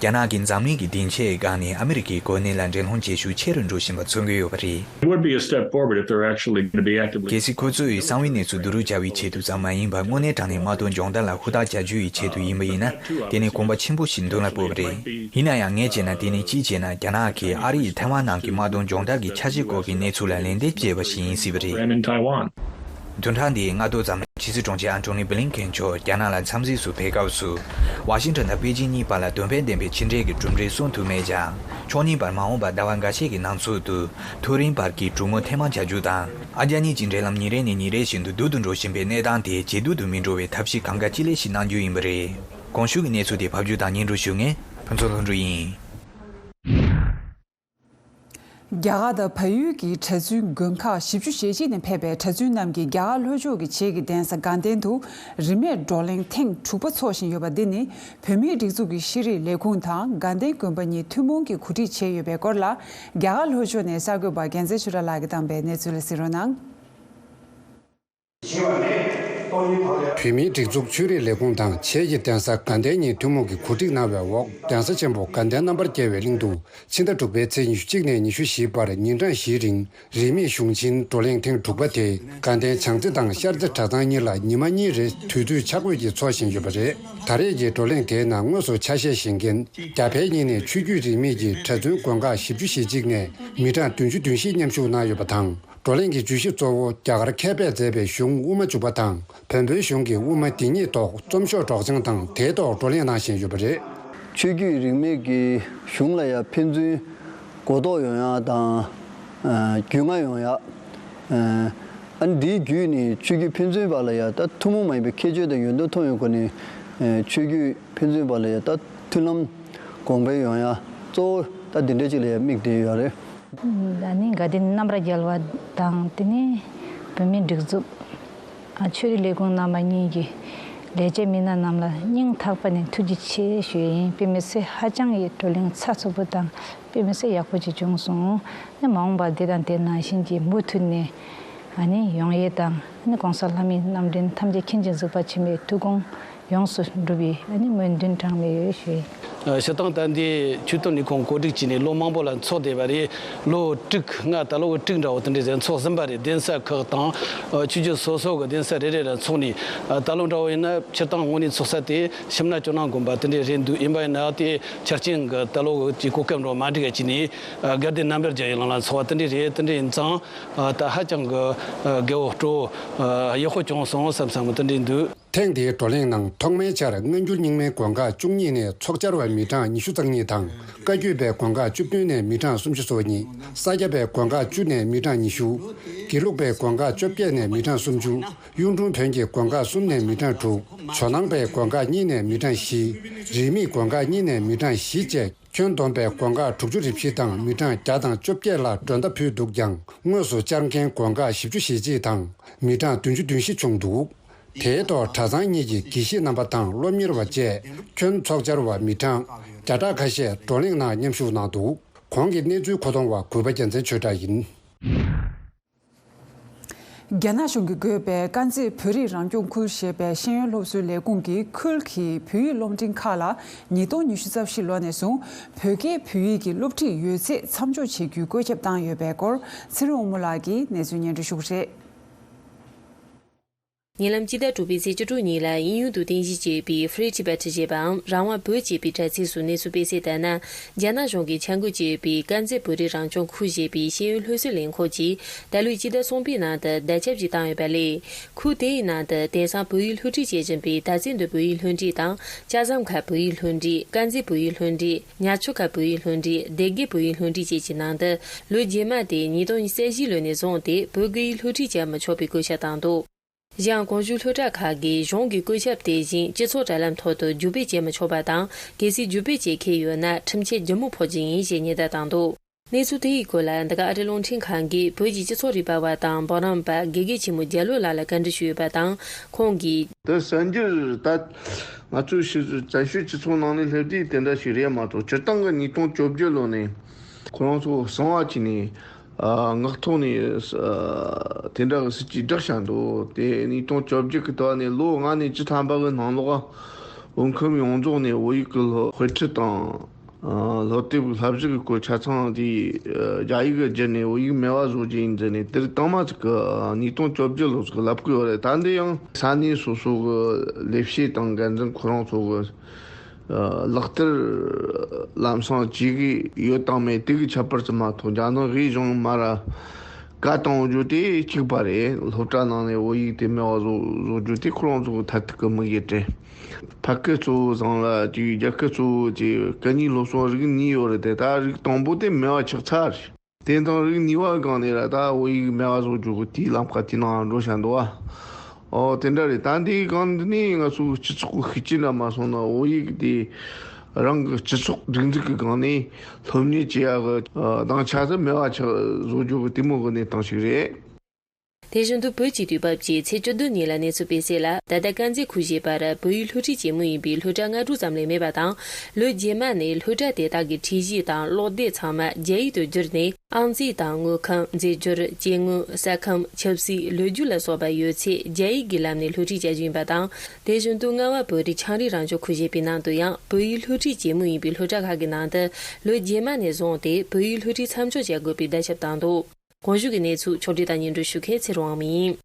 རྒྱ་ནག་གིས་འཛམ་གླིང་གི་སྡིངས་ཆའི་སྒང་ནས་ཨ་མི་རི་ཀའི་གོ་གནས་ལ་འགྲན་སློང་བྱེད་ཤུགས་ཆེ་རུ་འགྲོ་བཞིན་པ་མཚོན་གྱི་ཡོད་པ་རེད། It would be a step forward if they're actually going to be actively གལ་སྲིད་ཁོ་ཚོས་གསང་བའི་གནས་ཚུལ་བསྡུ་རུབ་བྱ་བའི་ཆེད་དུ་ཙམ་མ་ཡིན་པར་དངོས་གནས་དྲང་གནས་དམག་དོན་སྦྱོང་བརྡར་ལ་ཧུར་ཐག་བྱ་རྒྱུ་ཡི་ཆེད་དུ་ཡིན་པ་ཡིན་ན། དེ་ནི་གོམ་པ་ཆེན་པོ་ཞིག་མདུན་ལ་སྤོ་བ་རེད། ཡིན་ན་ཡང་ངས་བྱས་ན་དེ་ནི་ཅིའི་ཕྱིར་ན་རྒྱ་ནག་གིས་ཨ་རི་ཡིས་ཐའེ་ཝན་ནང་གི་དམག་དོན་སྦྱོང་བརྡར་གྱི་འཆར་གཞིའི་སྐོར་གྱི་གནས་ཚུལ་ལ་ལན་འདེབས་བྱས་པ་ཞིག་ཡིན་སྲིད་པ་རེད། Ran in Taiwan. བདུན་ཕྲག་འདིའི་སྔ་དྲོ་ཙམ་ཕྱི་སྲིད་དྲུང་ཆེ་ཨན་ཐོ་ནི་བྷི་ལིན་ཀེན་མཆོག་རྒྱ་ནག་ལ་འཚམས་གཟིགས་སུ་ཕེབས་སྐབས་སུ། ཝ་ཤིང་ཊོན་དང་པེ་ཅིང་གཉིས་བར་ལ་དོན་ཕན་ལྡན་པའི་ཕྱི་འབྲེལ་གྱི་གྲུབ་འབྲས་སོན་ཐུབ་མེད་ཀྱང་། ཕྱོགས་གཉིས་བར་མ་འོངས་པར་ཟླ་བ་འགའ་ཤས་ཀྱི་ནང་ཚུད་དུ་མཐོ་རིམ་བར་གྱི་གྲོས་མོལ་ཐེངས་མང་བྱ་རྒྱུ་དང་། ཨ་རྒྱ་གཉིས་ཀྱི་འབྲེལ་ལམ་ཉིན་རེ་ནས་ཉིན་རེ་བཞིན་དུ་སྡུག་ཏུ་འགྲོ་བཞིན་པའི་གནས་སྟངས་དེ་ཇེ་སྡུག་ཏུ་མི་འགྲོ་བའི་ཐབས་ཤེས་གང་དགའ་ཅི་ལེགས་ཤིག་གནང་རྒྱུ་ཡིན་པ་རེད། གོང་ཞུས་ཀྱི་གནས་ཚུལ་དེ་ཕབ་སྒྱུར་དང་སྙན་སྒྲོན་ཞུ་མཁན་ཕུན་ཚོགས་ལྷུན་གྲུབ་ཡིན། རྒྱ་གར་དང་བལ་ཡུལ་གྱི་གྲྭ་བཙུན་དགོན་ཁག་བཞི་བཅུ་ཞེ་གཅིག་ནས་ཕེབས་པའི་གྲྭ་བཙུན་རྣམས་ཀྱིས་རྒྱ་གར་ལྷོ་ཕྱོགས་ཀྱི་བྱེས་ཀྱི་གདན་ས་དགའ་ལྡན་དུ་རིན་མེད་བགྲོ་གླེང་ཐེངས་དྲུག་པ་འཚོགས་བཞིན་ཡོད་པ་འདི་ནི། བོད་མིའི་སྒྲིག་འཛུགས་ཀྱི་ཤེས་རིག་ལས་ཁུངས་དང་དགའ་ལྡན་དགོན་པ་གཉིས་ཐུན་མོང་གིས་གོ་སྒྲིག་བྱས་ཡོད་པའི་སྐོར་ལ། རྒྱ་གར་ལྷོ་ཕྱོགས་ནས་གསར་འགོད་པ་རྒྱལ་མཚན་ཆོས་གྲགས་ལགས་ཀྱིས་བཏང་པའི་གནས་ཚུལ་གཟིགས་རོགས་གནང་། བོད་མིའི་སྒྲིག་འཛུགས་ཆོས་རིག་ལས་ཁུངས་དང་བྱེས་ཀྱི་གདན་ས་དགའ་ལྡན་གཉིས་ཐུན་མོང་གིས་གོ་སྒྲིག་གནང་བའི་འོག་གདན་ས་ཆེན་པོ་དགའ་ལྡན་རྣམ་པར་རྒྱལ་བའི་གླིང་དུ་ཕྱི་ཟླ་དྲུག་པའི་ཚེས་ཉི་ཤུ་གཅིག་ནས་ཉི་ཤུ་བཞིའི་བར་ཉིན་གྲངས་བཞིའི་རིང་རིན་མེད་གཞུང་ཆེན་བགྲོ་གླེང་ཐེངས་དྲུག་པ་དེ་དགའ་ལྡན་བྱང་རྩེ་དང་ཤར་རྩེ་གྲྭ་ཚང་གཉིས་ལ་ཉི་མ་གཉིས་རེ་དུས་ཚོད་ཆ་བགོས་ཀྱིས་འཚོགས་བཞིན་ཡོད་པ་རེད། ད་རེས་ཀྱི་བགྲོ་གླེང་དེའི་ནང་དངོས་སུ་ཆ་ཤས་བཞེས་མཁན་རྒྱ་བལ་གཉིས་ནས་ཆོས་བརྒྱུད་རིས་མེད་ཀྱི་གྲྭ་བཙུན་དགོན་ཁག་བཞི་བཅུ་ཞེ་གཅིག་ནས་མི་གྲངས་བདུན་ཅུ་དོན་བཞི་མཉམ་ཞུགས་གནང་ཡོད་པ་དང་། བགྲོ་གླེང་གི་བརྗོད་གཞི་གཙོ་བོ་རྒྱ་གར་མཁས་པས་མཛད་པའི་གཞུང་དབུ་མ་འཇུག་པ་དང་བོན་པོའི་གཞུང་གི་དབུ་མ་འདི་ཉིད་ཐོག་རྩོམ་ཤོག་སྒྲོག་སྦྱང་དང་དེའི་ཐོག་བགྲོ་གླེང་གནང་བཞིན་ཡོད་པ་རེད། ཆོས་བརྒྱུད་རིས་མེད་ཀྱི་གཞུང་ལ་ཡང་ཕན་ཚུན་གོ་རྟོགས་ཡོང་ཡ་དང་། རྒྱུས་མངའ་ཡོང་ཡ། ཨ་ནི་འདིའི་བརྒྱུད་ནས་ཆོས་བརྒྱུད་ཕན་ཚུན་བར་ལ་ཡང་ད་ཐུན་མོང་མ་ཡིན་པའི་ཁྱད་ཆོས་དང་ཡོན་ཏན་མཐོང་ཡོང་སྒོ་ནས་ཆོས་བརྒྱུད་ཕན་ཚུན་བར་ལ་ཡང་ད་མཐུན་ལམ་ གོང་འཕེལ་ཡོང་ཡ་གཙོ་བོ་ད་འདི་འདྲའི་ཅིག་ལ་དམིགས་ཏེ་ཡོད་རེད། ཨ་ནི་དགའ་ལྡན་རྣམ་པར་རྒྱལ་བ་དང་དེ་ནས་བོད་མིའི་སྒྲིག་འཛུགས། ཨ་ཆོས་རིག་ལས་ཁུངས་རྣམ་པ་གཉིས་ཀྱི་ལས་བྱེད་མི་སྣ་རྣམས་ལ་སྙིང་ཐག་པ་ནས་ཐུགས་རྗེ་ཆེ་ཞུ་ཡི་ཡིན། དཔེ་མི་སྲིད་ཧ་ཅང་གི་བགྲོ་གླེང་ཚགས་ཚུད་པོ་དང་དཔེ་མི་སྲིད་ཡག་པོ་ཅིག་བྱུང་སོང་། ཨ་ནི་མ་འོངས་པར་འདི་དང་དེ་ནང་བཞིན་གྱི་མུ་མཐུད་ནས་ཨ་ནི་ཡོང་ཡས་དང་། ཨ་ནི་གོང་ས་ལྷ་མིའི་རྣམ་འདྲེན་ཐམས་ཅད་མཁྱེན་ཅིང་གཟིགས་པ་ཆེན་པོའི་ཐུགས་དགོངས་ཡོངས་སུ་འགྲུབ་པའི་ཨ་ནི་སྨོན་འདུན་གྲངས་མེད་ཡོད་ཞུ་ཡི། ཨ་སྤྱིར་བཏང་ད་འདི་ཆོས་དོན་ལས་ཁུངས་བཀོད་སྒྲིག་བྱས་ནས་ལོ་མང་པོ་ལ་འཚོགས་བསྡད་པ་རེད། ལོ་དྲུག་ལྔ་ད་ལོ་དྲུག་འདྲ་བོ་དེ་འདྲ་ཟིག་འཚོགས་ཟིན་པ་རེད། གདན་ས་ཁག་དང་ཨ་ཆོས་བརྒྱུད་སོ་སོ་གི་གདན་ས་རེ་རེ་ལ་འཚོགས་ནས། ཨ་ད་ལོ་འདྲ་བོ་ཡིན་ན་སྤྱིར་བཏང་དངོས་གནས་འཚོགས་ས་དེ་ཤིམ་ལ་ཇོ་ནང་དགོན་པ་དེ་འདྲ་རེད་འདུག་ཡིན་པ་ཡིན་ན་དེ་ཆ་རྐྱེན་གི་ད་ལོ་གི་གོ་སྐབས་འདྲ་བོ་མ་འགྲིག་ག་བྱས་ནས་ཨ་དགའ་ལྡན་རྣམ་པར་རྒྱལ་བའི་གླིང་ལ་འཚོགས་པ་དེ་འདྲ་རེད། དེ་འདྲ་ཡིན་ཙང་། ཨ་ད་ཧ་ཅང་གི་ཨ་དགའ་བོ་སྤྲོ་བོ་ཨ་ཡག་པོ་བྱུང་སོང་བསམ་བསམ་དེ་འདྲ་འདུག་ཐེངས་འདིའི་བགྲོ་གླེང་ནང་ཐོག་མའི་ཆར་སྔ་འགྱུར་རྙིང་མའི་དགོན་ཁག་བཅུ་གཉིས་ནས་ཚོགས་བཅར་བ་མི་གྲངས་ཉི་ཤུ་རྩ་གཉིས་དང་། བཀའ་བརྒྱུད་པའི་དགོན་ཁག་བཅུ་བདུན་ནས་མི་གྲངས་སུམ་ཅུ་སོ་གཉིས། ས་སྐྱ་པའི་དགོན་ཁག་བཅུ་ནས་མི་གྲངས་ཉི་ཤུ། དགེ་ལུགས་པའི་དགོན་ཁག་བཅོ་བརྒྱད་ནས་མི་གྲངས་སུམ་ཅུ། གཡུང་དྲུང་བོན་གྱི་དགོན་ཁག་གསུམ་ནས་མི་གྲངས་དྲུག། ཇོ་ནང་པའི་དགོན་ཁག་གཉིས་ནས་མི་གྲངས་བཞི། རིས་མེད་དགོན་ཁག་གཉིས་ནས་མི་གྲངས་བཞི་བཅས། ཁྱོན་བསྡོམས་པའི་དགོན་ཁག་དྲུག་ཅུ་རེ་བཞི་དང་མི་གྲངས་བརྒྱ་དང་བཅོ་བརྒྱད་ལ་མགྲོན་བརྡ་ཕུལ་འདུག་ཀྱང་། དངོས་སུ་བཅར་མཁན་དགོན་ཁག་བཞི་བཅུ་ཞེ་གཅིག་དང་མི་གྲངས་བདུན་ཅུ་དོན་བཞི་བྱུང་འདུག་དེའི་ཐོག་གྲྭ་ཚང་གཉིས་ཀྱི་དགེ་བཤེས་རྣམ་པ་དང་སློབ་གཉེར་བ་བཅས་ཁྱོན་ཚོགས་བཅར་བ་མི་གྲངས་བརྒྱ་ཕྲག་ཁ་ཤས་བགྲོ་གླེང་ནང་མཉམ་ཞུགས་གནང་འདུག་གོང་གི་གནས་ཚུལ་མཁོ་གཏོང་བ་གུས་པ་རྒྱལ་མཚན་ཆོས་གྲགས་ཡིན། རྒྱ་ནག་གཞུང་གིས་བགོས་པའི་དཀར་མཛེས་བོད་རིགས་རང་སྐྱོང་ཁུལ་ཞེས་པའི་ཤེས་ཡོན་སློབ་གསོའི་ལས་ཁུངས་ཀྱིས་ཁུལ་གྱི་བོད་ཡིག་སློབ་འབྲིང་ཁག་ལ་ཉིས་སྟོང་ཉི་ཤུ་རྩ་བཞི་ལོ་ནས་བཟུང་བོད་སྐད་བོད་ཡིག་གི་སློབ་ཁྲིད་ཡོད་ཚད་མཚམས་འཇོག་བྱེད་རྒྱུའི་བཀོད་ཁྱབ་བཏང་ཡོད་པའི་སྐོར་ཚེ་རིང་དབང་མོ་ལགས་ཀྱིས་གནས་ཚུལ་སྙན་སྒྲོན་ཞུ་གི་རེད། ཉེ་ལམ་སྤྱི་ཟླ་དྲུག་པའི་ཚེས་བཅུ་དྲུག་ཉིན་ལ་དབྱིན་ཡུལ་དུ་རྟེན་གཞི་བྱས་པའི་Free Tibet ཞེས་པའམ་རང་དབང་བོད་ཅེས་པའི་དྲ་ཚིགས་སུ་གནས་ཚུལ་སྤེལ་གསལ་ལྟར་ན། རྒྱ་ནག་གཞུང་གིས་འཆར་འགོད་བྱས་པའི་དཀར་མཛེས་བོད་རིགས་རང་སྐྱོང་ཁུལ་ཞེས་པའི་ཤེས་ཡོན་སློབ་གསོའི་ལས་ཁུངས་ཀྱིས་ད་ལོའི་སྤྱི་ཟླ་གསུམ་པའི་ནང་དུ་བརྡ་ཁྱབ་ཅིག་བཏང་ཡོད་པ་ལས། ཁུལ་དེའི་ནང་དུ་དེང་སང་བོད་ཡིག་སློབ་ཁྲིད་བྱེད་བཞིན་པའི་དར་རྩེ་མདོ་བོད་ཡིག་སློབ་འབྲིང་དང་། ལྕགས་ཟམ་ཁ་བོད་ཡིག་སློབ་འབྲིང་། དཀར་མཛེས་བོད་ཡིག་སློབ་འབྲིང་། ཉ་ཆུ་ཁ་བོད་ཡིག་སློབ་འབྲིང་། སྡེ་དགེ་བོད་ཡིག་སློབ་འབྲིང་བཅས་ཀྱི་ནང་དུ་ལོ་རྗེས་མ་དེ་ཉིས་སྟོང་ཉི་ཤུ་རྩ་བཞི་ལོ་ནས་བཟུང་སྟེ་བོད་སྐད་ཡིག་སློབ་ཁྲིད་བྱ་མི་ཆོག་པའི་བཀོད་ཁྱབ་བཏང་འདུག་གཞན་ཡང་གོང་ཞུས་སློབ་གྲྭ་ཁག་གིས་གཞུང་གི་བཀོད་ཁྱབ་དེ་བཞིན་སྤྱི་ཚོགས་དྲ་ལམ་ཐོག་ཏུ་བརྒྱུད་སྤེལ་བྱེད་མི་ཆོག་པ་དང་། གལ་སྲིད་བརྒྱུད་སྤེལ་བྱེད་མཁན་ཡོད་ན་ཁྲིམས་ཆད་ལྗིད་མོ་ཕོག་རྒྱུ་ཡིན་ཞེས་ཉེན་བརྡ་བཏང་འདུག་གནས་ཚུལ་དེ་ཡི་སྐོར་ལ་འདི་ག་ཨ་རིའི་རླུང་འཕྲིན་ཁང་གིས་བོད་ཀྱི་སྤྱི་ཚོགས་རིག་པ་བ་དང་འབུམ་རམས་པ་དགེ་རྒན་ཆེན་མོ་རྒྱ་ལོ་ལགས་ལ་བཀའ་འདྲི་ཞུས་ཡོད་པ་དང་། ཁོང་གིས། དེ་གསར་འགྱུར་ད་ང་ཚོའི་ཕྱི་བཙན་བྱོལ་སྤྱི་ཚོགས་ནང་ནས་སླེབས་དུས་དེ་འདྲ་ཞིག་རེད་མ་གཏོགས། སྤྱིར་བཏང་གི་ཉིས་སྟོང་བཅོ་བརྒྱད་ལོ་ནས་ཁོ་རང་ཚོ་གསང་བ་བྱས་ནས། ཨ་ངག་ཐོག་ནས་ཨ་དེ་འདྲ་གི་སྲིད་ཇུས་བསྒྲགས་བཞག་འདུག་དེ་ཉིས་སྟོང་བཅོ་བརྒྱད་ཀྱི་ཟླ་བ་ནས་ལོ་ལྔ་ནས་བཅུ་ཐམ་པ་གི་ནང་ལོགས་བོད་ཁམས་ཡོངས་རྫོགས་ནས་བོད་ཡིག་གི་སློབ་དཔེ་ཁྲིད་དང་། ཨ་སློབ་དེབ་བསླབ་གཞི་གི་སྐོར་ཆ་ཚང་དེ་ཨ་རྒྱ་ཡིག་གི་བསྒྱུར་ནས་བོད་ཡིག་མེད་པ་བཟོ་རྒྱུ་ཡིན་ཟེར་ནས། དེར་དང་མ་ཚིག་གི་ཉིས་སྟོང་བཅོ་བརྒྱད་ལོ་ཚིག་ལབ་གི་ཡོད་རེད། ད་འདི་ཡང་ས་གནས་སོ་སོ་གི་ལས་བྱེད་དང་འགན་འཛིན་ཁོ་རང་ཚོ་གི་ཨ་ལག་བསྟར་ལམ་སང་བྱེད་གི་ཡོད་དང་མེད་དེ་གི་ཁྱད་པར་ཙམ་མ་གཏོགས། རྒྱ་ནག་གིས་གཞུང་མར་བཀའ་བཏང་རྒྱུ་དེ་གཅིག་པ་རེད། སློབ་གྲྭ་ནང་ནས་བོད་ཡིག་དེ་མེད་པ་བཟོ་བཟོ་རྒྱུ་དེ་ཁོ་རང་ཚོ་གི་མཐར་ཐུག་གི་དམིགས་ཡུལ་རེད། ཕ་སྐད་གཙོ་བོ་བཟང་ལ་ཅིག་རྒྱ་སྐད་གཙོ་བོ་ཅིག་སྐད་གཉིས་སློབ་གསོ་རིགས་གཉིས་ཡོད་རེད་དེ། ད་རིགས་དང་པོ་དེ་མེད་པ་ཆགས་ཚར་རེད། དེ་དང་རིགས་གཉིས་པ་སྒང་ནས་ར་ད་བོད་ཡིག་མེད་པ་བཟོ་རྒྱུ་གི་དེའི་ལམ་ཁ་དེ་ནང་འགྲོ་བཞག་འདུག་བ། ཨོ་དེ་འདྲ་རེད། ད་འདིའི་སྒང་འདི་ནས་ང་ཚོའི་སྤྱི་ཚོགས་ཀྱི་ཤུགས་རྐྱེན་འདྲ་མ་སོང་ན། བོད་ཡིག་དེ་རང་གི་སྤྱི་ཚོགས་སྒྲིག་འཛུགས་ཀྱི་སྒང་ནས་སློབ་གཉེར་བྱེད་ཡག་གི་ཨ་དང་ཆ་ཚང་མེད་པ་ཆགས་བཟོ་རྒྱུ་གི་དེ་མོ་གི་གནས་སྟངས་ཤིག་རེད། དེ་བཞིན་དུ་བོད་ཀྱི་དུས་བབ་ཀྱིས་ཚེས་བཅུ་བདུན་ཉིན་ལ་གནས་ཚུལ་སྤེལ་གསལ་ལ། ད་ལྟ་དཀར་མཛེས་ཁུལ་ཞེས་པར་བོད་ཡིག་སློབ་ཁྲིད་བྱེད་མུས་ཡིན་པའི་སློབ་གྲྭ་ལྔ་དྲུག་ཙམ་ལས་མེད་པ་དང་། ལོ་རྗེས་མ་ནས་སློབ་གྲྭ་དེ་དག་གི་ཁྲིད་གཞི་དང་ཀློག་དེབ་ཚང་མ་རྒྱ་ཡིག་ཏུ་བསྒྱུར་ནས། ཨང་རྩིས་དང་དངོས་ཁམས། རྫས་སྦྱོར། སྐྱེ་དངོས། ས་ཁམས། ཆབ་སྲིད། ལོ་རྒྱུས་ལ་སོགས་པ་ཡོད་ཚད་རྒྱ་ཡིག་གི་ལམ་ནས་སློབ་ཁྲིད་བྱ་རྒྱུ་ཡིན་པ་དང་། དེ་བཞིན་དུ་རྔ་བ་བོད་རིགས་ཆའང་རིགས་རང་སྐྱོང་ཁུལ་ཞེས་པའི་ནང་དུ་ཡང་བོད་ཡིག་སློབ་ཁྲིད་བྱེད་མུས་ཡིན་པའི་སློབ་གྲྭ་ཁག་གི་ནང་དུ་ལོ་རྗེས་མ་ནས་བཟུང་སྟེ་བོད་ཡིག་སློབ་ཁྲིད་མཚམས་འཇོག་བྱ་དགོས་པའི་བརྡ་ཁྱབ་བཏང་འདུག་གོང་ཞུས་ཀྱི་གནས་ཚུལ་ཕྱོགས་སྒྲིག་དང་སྙན་སྒྲོན་ཞུ་མཁན་ཚེ་རིང་དབང་མོ་ཡིན།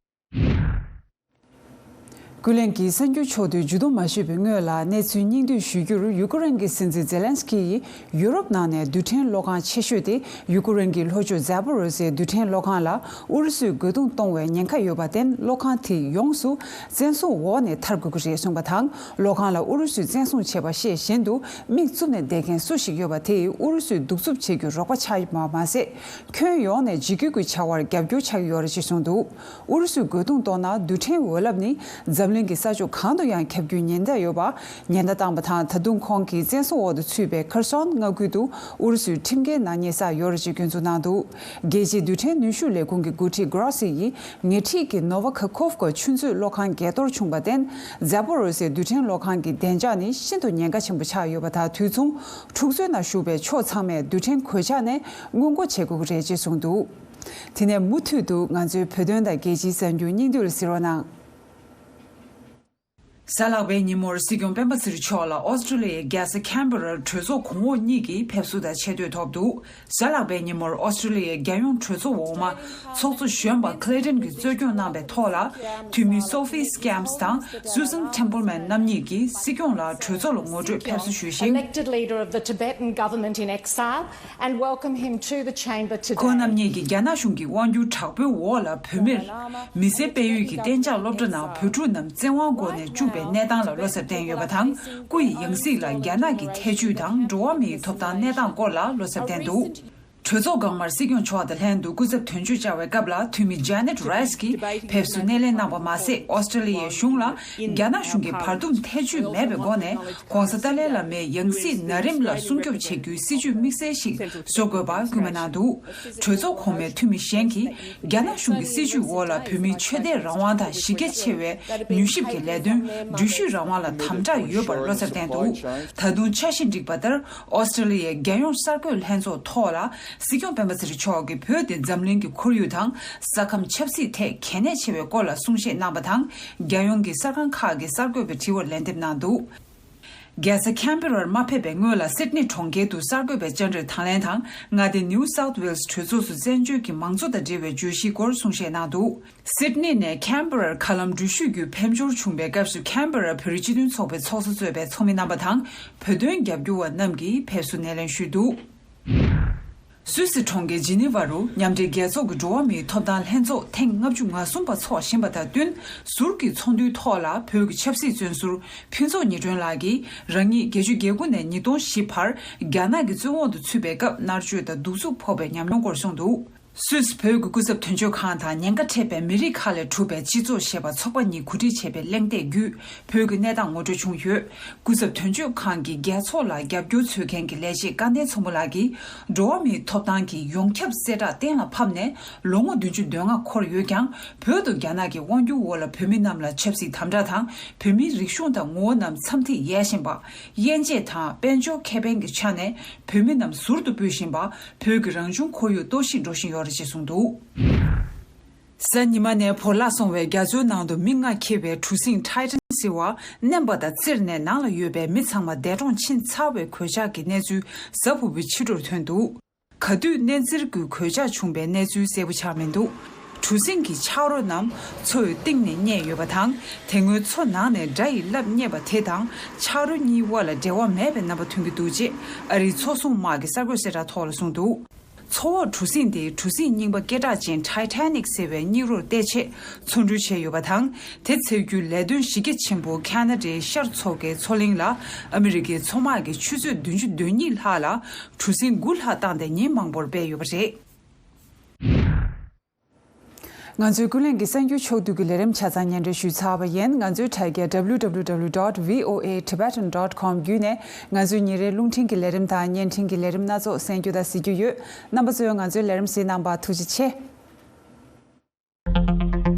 ཀུན་གླེང་གི་གསར་འགྱུར་ཕྱོགས་བསྡུས་མཇུག་བསྡོམས་མ་ཞུས་པའི་སྔོན་ལ། གནས་ཚུལ་སྙིང་བསྡུས་ཞུ་རྒྱུར། ཡུ་ཀེ་རེན་གྱི་སྲིད་འཛིན་ཛེ་ལན་སི་ཀི་ཡིས་ཡུ་རོབ་ནང་ནས་རྡུལ་ཕྲན་གློག་ཁང་ཆེ་ཤོས་དེ་ཡུ་ཀེ་རེན་གྱི་ལྷོ་ཕྱོགས་ཛཱ་པོ་རོ་ཟེ་རྡུལ་ཕྲན་གློག་ཁང་ལ་ཨུ་རུ་སུས་རྒོལ་རྡུང་གཏོང་བའི་ཉེན་ཁ་ཡོད་པར་བརྟེན། གློག་ཁང་དེ་ཡོངས་སུ་བཙན་བཟུང་འོག་ནས་ཐར་དགོས་ཀྱི་རེད་གསུངས་པ་དང་། གློག་ཁང་ལ་ཨུ་རུ་སུས་བཙན་བཟུང་བྱས་པ་ཤེས་བཞིན་དུ་མིག་བཙུམ་ནས་བསྡད་མཁན་སུ་ཞིག་ཡོད་པ་དེས་ཨུ་རུ་སུས་གདུག་རྩུབ་བྱེད་རྒྱུར་རོགས་པ་ཆགས་པ་མ་ཟད། ཁྱོན་ཡོངས་ནས་འཇིགས་སྐུལ་གྱི་བྱ་བར་རྒྱབ་སྐྱོར་ཆགས་ཀྱི་ཡོད་རེད་ཅེས་གསུངས་འདུག་ཨུ་རུ་སུས་རྒོལ་རྡུང་གཏོང་ན་རྡུལ་ཕྲན་འོད་རླབས་ནི་ཛ་ གླིང་གི་ས་ཕྱོགས་གང་དུ་ཡང་ཁྱབ་རྒྱུའི་ཉེན་བརྡ་ཡོད་པ་ཉེན་བརྡ་བཏང་བ་དང་། ད་དུང་ཁོང་གི་བཙན་བཟུང་འོག་ཏུ་ཚུད་པའི་ཁེར་སོན་མངའ་ཁུལ་དུ་ཨུ་རུ་སུའི་ཁྲིམས་འགལ་ནག་ཉེས་བསགས་ཡོད་རེད་ཅེས་སྐྱོན་འཛུགས་གནང་འདུག་རྒྱལ་སྤྱིའི་རྡུལ་ཕྲན་ནུས་ཤུགས་ལས་ཁུངས་ཀྱི་འགོ་ཁྲིད་གྷ་རོ་སི་ཡིས་ཉེ་འཁྲིས་ཀྱི་ནོ་ཝ་ཁ་ཁོབ་ཀ་ཆུ་མཛོད་གློག་ཁང་འགས་གཏོར་བྱུང་བར་བརྟེན། ཛ་པོ་རོ་སིའི་རྡུལ་ཕྲན་གློག་ཁང་གི་བདེ་འཇགས་ནི་ཤིན་ཏུ་ཉེན་ཁ་ཆེན་པོ་ཆགས་ཡོད་པ་དང་། དུས་མཚུངས་འཁྲུག་རྩོད་ནང་ཞུགས་པའི་ཕྱོགས་ཚང་མས་རྡུལ་ཕྲན་གོད་ཆག་ནས་སྔོན་འགོག་བྱེད་དགོས་ཀྱི་རེད་ཅེས་གསུངས་འདུག་དེ་ནས་མུ་མཐུད་དུ་ང་ཚོའི་བོད་དོན་དང་རྒྱལ་སྤྱིའི་གསར་འགྱུར་སྙིང་བསྡུས་ལ་གཟིགས་རོགས་གནང་། གཟའ་ལྷག་པའི་ཉིན་མོར་སྲིད་སྐྱོང་སྤེན་པ་ཚེ་རིང་མཆོག་ལ་ཨོ་སི་ཀྲི་ལི་ཡའི་རྒྱལ་ས་ཁན་བྷེ་རར་གྲོས་ཚོགས་གོང་འོག་གཉིས་ཀྱི་ཕེབས་བསུ་དང་ཆེ་བསྟོད་ཐོབ་འདུག་གཟའ་ལྷག་པའི་ཉིན་མོར་ཨོ་སི་ཀྲི་ལི་ཡའི་རྒྱལ་ཡོངས་གྲོས་ཚོགས་འོག་མ་ཚོགས་གཙོ་གཞོན་པ་Clayton གྱིས་གཙོ་སྐྱོང་གནང་པའི་ཐོག་ལ། འཐུས་མི་Sophie Scamps དང་Susan Templeman རྣམ་གཉིས་ཀྱིས་སྲིད་སྐྱོང་ལ་གྲོས་ཚོགས་ལ་ངོ་སྤྲོད་ཕེབས་བསུ་ཞུས་ཤིང་། Elected leader of the Tibetan government in exile and welcome him to the chamber today. ཁོང་རྣམ་གཉིས་ཀྱིས་རྒྱ་ནག་གཞུང་གི་དབང་སྒྱུར་དྲག་པོའི་འོག་ལ་བོད་མིར། མི་སེར་སྤེལ་ཡུལ་གྱི་གཏན་འཇགས་སློབ་གྲྭ་ནང་བོད་ཕྲུག་རྣམས་བཙན་དབང་སྒོ་ནས་བཅུག་པའི་གནས་སྟངས་ལ་བློ་འཚབ་བསྟན་ཡོད་པ་དང་། སྐུ་ཡི་ཡང་སྲིད་ལ་རྒྱ་ནག་གི་ཐེ་ཇུས་དང་འགྲོ་བ་མིའི་ཐོབ་ཐང་གནས་སྟངས་སྐོར་ལ་བློ་འཚབ་བསྟན་འདུག་གྲོས་ཚོགས་སྒང་མར་སྲིད་སྐྱོང་མཆོག་དང་ལྷན་དུ་སྐུ་ཚབ་དོན་གཅོད་བཅར་བའི་སྐབས་ལ། འཐུས་མི་Janet Rice གྱིས་ཕེབས་བསུ་སྣེ་ལེན་གནང་བ་མ་ཟད། ཨོ་སི་ཀྲི་ལི་ཡའི་གཞུང་ལ་རྒྱ་ནག་གཞུང་གིས་བར་འདུམ་ཐེ་ཇུས་མེད་པའི་སྒོ་ནས་༧གོང་ས་ཏཱ་ལའི་བླ་མའི་ཡང་སྲིད་ན་རིམ་ལ་སྲུང་སྐྱོབ་བྱེད་རྒྱུའི་སྲིད་ཇུས་དམིགས་བསལ་ཞིག་བཟོ་དགོས་པ་སྐུལ་མ་གནང་འདུག་གྲོས་ཚོགས་གོང་མའི་འཐུས་མི་གཞན་གྱིས་རྒྱ་ནག་གཞུང་གི་སྲིད་ཇུས་འོག་ལ་བོད་མིའི་ཆོས་དད་རང་དབང་དང་གཞི་རྒྱ་ཆེ་བའི་མྱུལ་ཞིབ་ཀྱི་ལས་དོན་འགྲུལ་བཞུད་རང་དབང་ལ་དམ་དྲག་ཡོད་པར་བློ་འཚབ་བསྟན་འདུག་ད་དུང་འཆར་གཞི་འགྲིག་པ་ལྟར། ཨོ་སི་ཀྲི་ལི་ཡའི་རྒྱལ་ཡོངས་གསར་འགོད་ལྷན་ཚོགས་ཐོག་ལ་སྲིད་སྐྱོང་སྤེན་པ་ཚེ་རིང་མཆོག་གིས་བོད་དེ་འཛམ་གླིང་གི་ཁོར་ཡུག་དང་ས་ཁམས་ཆབ་སྲིད་ཐད་གལ་གནད་ཆེ་བའི་སྐོར་ལ་གསུང་བཤད་གནང་བ་དང་། རྒྱལ་ཡོངས་ཀྱི་གསར་ཁང་ཁག་གི་གསར་འགོད་པའི་དྲི་བར་ལན་འདེབས་གནང་འདུག་རྒྱལ་ས་ཁན་བྷེ་རར་མ་ཕེབས་པའི་སྔོན་ལ་སིད་ནི་གྲོང་ཁྱེར་དུ་གསར་འགོད་པའི་བཅར་འདྲིར་དང་ལེན་དང་། མངའ་སྡེ་New South Wales གྲོས་ཚོགས་སུ་བཙན་བྱོལ་གྱི་མང་གཙོ་དང་འབྲེལ་བའི་བརྗོད་གཞིའི་སྐོར་གསུང་བཤད་གནང་འདུག་སིད་ནི་ནས་ཁན་བྷེ་རར་མཁའ་ལམ་འགྲུལ་བཞུད་བརྒྱུད་ཕེབས་འབྱོར་བྱུང་བའི་སྐབས་སུ། ཁན་བྷེ་ར་བོད་རིགས་སྤྱི་མཐུན་ཚོགས་པའི་ཚོགས་གཙོ་གཙོས་པའི་ཚོགས་མི་རྣམ་པ་དང་། བོད་དོན་རྒྱབ་སྐྱོར་བ་རྣམས་ཀྱིས་ཕེབས་བསུ་སྣེ་ལེན་ཞུས་འདུག་སུད་སི་གྲོང་ཁྱེར་ཇི་ནི་ཝ་རུ་མཉམ་འབྲེལ་རྒྱལ་ཚོགས་ཀྱི་འགྲོ་བ་མིའི་ཐོབ་ཐང་ལྷན་ཚོགས་ཐེངས་ལྔ་བཅུ་ང་གསུམ་པ་འཚོགས་བཞིན་པ་དང་བསྟུན། ཟུར་གྱི་ཚོགས་འདུའི་ཐོག་ལ་བོད་ཀྱི་ཆབ་སྲིད་བཙོན་ཟུར་ཕུན་ཚོགས་ཉི་སྒྲོན་ལགས་ཀྱིས་རང་ཉིད་བརྒྱད་ཅུ་གྱ་དགུ་ནས་ཉིས་སྟོང་བཞི་བར་རྒྱ་ནག་གི་བཙོན་འོག་ཏུ་ཚུད་པའི་སྐབས་མནར་གཅོད་དང་གདུག་རྩུབ་ཕོག་པའི་ཉམས་མྱོང་སྐོར་གསུངས་འདུག་སུད་སི་བོད་ཀྱི་སྐུ་ཚབ་དོན་གཅོད་ཁང་དང་ཉེན་ཁ་འཕྲད་པའི་མི་རིགས་ཁག་ལས་གྲུབ་པའི་སྤྱི་ཚོགས་ཞེས་པ་ཚོགས་པ་གཉིས་གོ་སྒྲིག་བྱས་པའི་གླེང་སྟེགས་བརྒྱུད་བོད་ཀྱི་གནས་སྟངས་ངོ་སྤྲོད་བྱུང་ཡོད། སྐུ་ཚབ་དོན་གཅོད་ཁང་གི་རྒྱལ་ཚོགས་ལ་རྒྱབ་སྐྱོར་འཚོལ་མཁན་གྱི་ལས་བྱེད་སྐལ་ལྡན་མཚོ་མོ་ལགས་ཀྱིས། འགྲོ་བ་མིའི་ཐོབ་ཐང་གི་ཡོངས་ཁྱབ་གསལ་བསྒྲགས་གཏན་ལ་ཕབ་ནས་ལོ་ངོ་བདུན་ཅུ་དོན་ལྔ་འཁོར་ཡོད་ཀྱང་། བོད་དུ་རྒྱ་ནག་གི་དབང་སྒྱུར་འོག་ལ་བོད་མི་རྣམས་ལ་ཆབ་སྲིད་དམ་དྲག་དང་། བོད་མིའི་རིག་གཞུང་དང་ངོ་བོ་རྣམས་མཚམས་ཐིག་ཡལ་བཞིན་པ། དབྱེ་འབྱེད་དང་དཔལ་འབྱོར་ཁེ་ཕན་གྱི་ཆ་ནས་བོད་མི་རྣམས་ཟུར་དུ་སྤུད་བཞིན་པ། བོད་ཀྱི་རང་བྱུང་ཁོར་ཡུག་གཏོར་བཤིག་འགྲོ་བཞིན་ཡོད་རེད་ཅེས་གསུངས་འདུག་གཟའ་ཉི་མ་ནས་བོར་བརླག་སོང་བའི་རྒྱ་མཚོའི་ནང་དུ་མི་ལྔ་འཁྱེར་བའི་གྲུ་གཟིངས་Titan ཟེར་བ་མནན་པ་དང་བཙིར་ནས་ནང་ལ་ཡོད་པའི་མི་ཚང་མ་འདས་གྲོངས་ཕྱིན་ཚར་བའི་གོད་ཆག་གི་གནས་ཚུལ་གཟའ་ཕུར་བུའི་ཕྱི་དྲོར་ཐོན་འདུག་ག་དུས་མནན་བཙིར་གྱི་གོད་ཆག་བྱུང་བའི་གནས་ཚུལ་གསལ་པོ་ཆགས་མི་འདུག་གྲུ་གཟིངས་ཀྱི་ཆག་རོ་རྣམས་མཚོ་ཡི་གཏིང་ནས་རྙེད་ཡོད་པ་དང་། དེ་སྔོན་མཚོ་ནང་ནས་དགྲ་ཡི་རླབས་རྙེད་པ་དེ་དང་ཆག་རོ་གཉིས་དབར་ལ་འབྲེལ་བ་མེད་པའི་རྣམ་པ་ཐོན་གྱི་འདུག་ཅེས་ཨ་རིའི་མཚོ་སྲུང་དམག་གི་གསར་འགོད་གསལ་བསྒྲགས་ཐོག་ལ་གསུངས་འདུག་མཚོ་འོག་གྲུ་གཟིངས་དེ་གྲུ་གཟིངས་རྙིང་པ་སྐད་གྲགས་ཅན་Titanic ཟེར་བའི་རྙིང་རོར་བལྟས་ཆེད་འཚོ་འགྲུལ་བྱས་ཡོད་པ་དང་། དེ་འཚོལ་རྒྱུའི་ལས་དོན་གཞི་རྒྱ་ཆེན་པོ་ཁ་ན་ཌའི་ཤར་མཚོ་ཁའི་མཚོ་གླིང་ལ་ཨ་མི་རི་ཀའི་མཚོ་དམག་གིས་ཆུ་ཚོད་བདུན་ཅུ་དོན་གཉིས་ལྷག་ལ་གྲུ་གཟིངས་དགུ་ལྷག་བཏང་སྟེ་ཉིན་མང་པོར་སྤེལ་ཡོད་པ་རེད། ང་ཚོའི་ཀུན་གླེང་གི་གསར་འགྱུར་ཕྱོགས་བསྡུས་ཀྱི་ལས་རིམ་ཆ་ཚང་སྙན་སྒྲོན་ཞུས་ཚར་བ་ཡིན། ང་ཚོའི་དྲ་རྒྱ W W W dot V O A Tibetan dot com བརྒྱུད་ནས་ང་ཚོའི་ཉིན་རེའི་རླུང་འཕྲིན་གྱི་ལས་རིམ་དང་བརྙན་འཕྲིན་གྱི་ལས་རིམ་སྣ་ཚོགས་གསན་རྒྱུ་དང་གཟིགས་རྒྱུ་ཡོད། རྣམ་པ་ཚོས་ང་ཚོའི་ལས་རིམ་གཟིགས་གནང་བར་ཐུགས་རྗེ་ཆེ།